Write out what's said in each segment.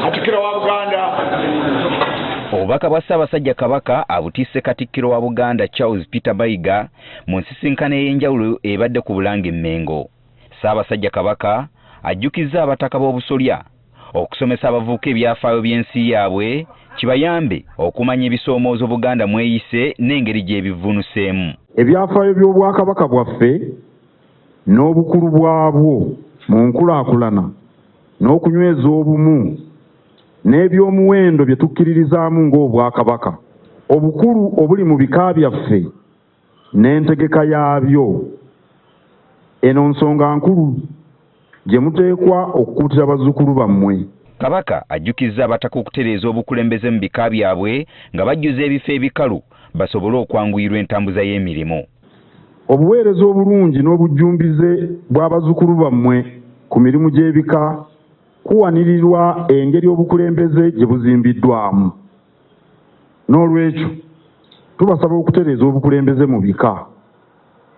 Katikkiro wa Buganda. Obubaka bwa Ssaabasajja Kabaka abutisse Katikkiro wa Buganda Charles Peter Mayiga mu nsisinkano ey'enjawulo ebadde ku Bulange Mmengo. Ssaabasajja Kabaka ajjukizza abataka b'obusolya okusomesa abavubuka ebyafaayo by'ensi yaabwe kibayambe okumanya ebisoomoozo Buganda mweyise n'engeri gy'ebivvuunuseemu. Ebyafaayo by'Obwakabaka bwaffe n'obukulu bwabwo mu nkulaakulana n'okunyweza obumu n'eby'omuwendo bye tukkiririzaamu ng'Obwakabaka. Obukulu obuli mu bika byaffe n'entegeka yaabyo. Eno nsonga nkulu gye muteekwa okukuutira bazzukulu bammwe. Kabaka ajjukizza abataka okutereeza obukulembeze mu bika byabwe nga bajjuza ebifo ebikalu basobole okwanguyirwa entambuza y'emirimu. Obuweereza obulungi n'obujjumbize bw'abazzukulu bammwe ku mirimu gy'ebika kuwanirirwa engeri obukulembeze gye buzimbiddwamu. Noolwekyo tubasaba okutereeza obukulembeze mu bika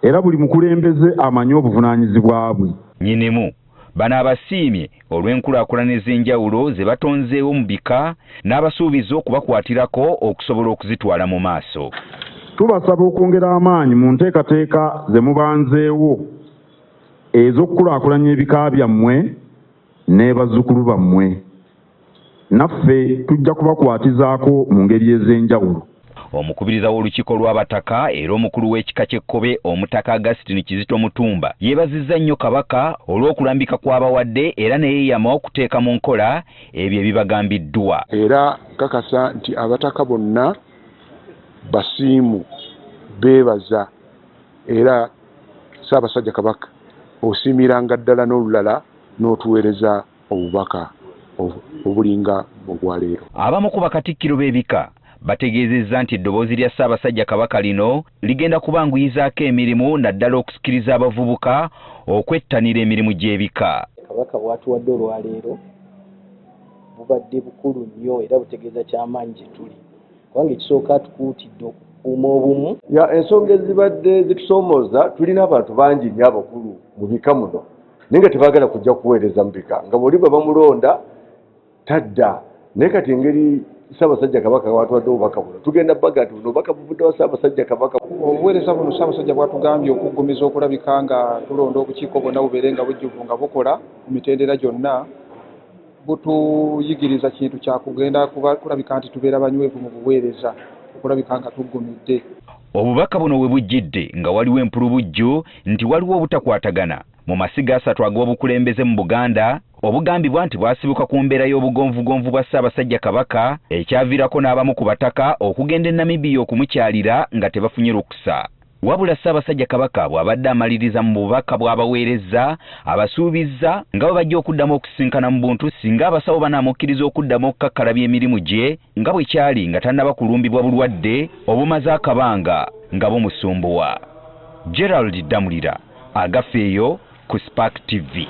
era buli mukulembeze amanye obuvunaanyizibwa bwe. Nnyinimu bano abasiimye olw'enkulaakulana ez'enjawulo ze batonzeewo mu bika n'abasuubiza okubakwatirako okusobola okuzitwala mu maaso. Tubasaba okwongera amaanyi mu nteekateeka ze mubanzeewo ez'okukulaakulanya ebika byammwe ne bazzukulu bammwe. Naffe tujja kubakwatizaako mu ngeri ez'enjawulo. Omukubiriza w'olukiiko lw'Abataka era omukulu w'ekika ky'Ekkobe Omutaka Augustine Kizito Mutumba yeebazizza nnyo Kabaka olw'okulambika kw'abawadde era ne yeeyama okuteeka mu nkola ebyo ebibagambiddwa. Era nkakasa nti Abataka bonna basiimu, beebaza era Ssaabasajja Kabaka osiimiranga ddala n'olulala n'otuweereza obubaka obulinga obwaleero. Abamu ku Bakatikkiro b'Ebika bategeezezza nti eddoboozi lya Ssaabasajja Kabaka lino ligenda kubanguyizaako emirimu naddala okusikiriza abavubuka okwettanira emirimu gy'ebika. Kabaka bw'atuwadde olwaleero bubadde bukulu nnyo era butegeeza kyamaanyi gye tuli kubanga ekisooka atukuutidde okukuuma obumu. Ya ensonga ezibadde zitusoomooza, tulina abantu bangi nnyo abakulu mu bika muno naye nga tebaagala kujja kuweereza mu bika, nga bwoli bwe bamulonda tadda. Naye kati engeri Ssaabasajja Kabaka watwadde obubaka buno, tugenda baga nti buno obubaka buvudde wa Ssaabasajja Kabaka. Obuweereza buno Ssaabasajja bwatugambye okuggumiza okulabika nga tulonda obukiiko bwonna bubeere nga bujjuvu nga bukola ku mitendera gyonna, butuyigiriza kintu kya kugenda kulabika nti tubeera banywevu mu buweereza okulabika nga tuggumidde. Obubaka buno we bujjidde nga waliwo empulubujju nti waliwo obutakwatagana mu masiga asatu ag'obukulembeze mu Buganda obugambibwa nti bwasibuka ku mbeera y'obugonvugonvu bwa Ssaabasajja Kabaka ekyaviirako n'abamu ku bataka okugenda e Namibia okumukyalira nga tebafunye lukusa. Wabula Ssaabasajja Kabaka bw'abadde amaliriza mu bubaka bw'abaweerezza abasuubizza nga bwe bajja okuddamu okusisinkana mu buntu singa abasawo banaamukkiriza okuddamu okukakkalabya emirimu gye nga bwe kyali nga tannaba kulumbibwa bulwadde obumaze akabanga nga bumusumbuwa. Gerald Ddamulira, Agafeeyo ku Spark TV.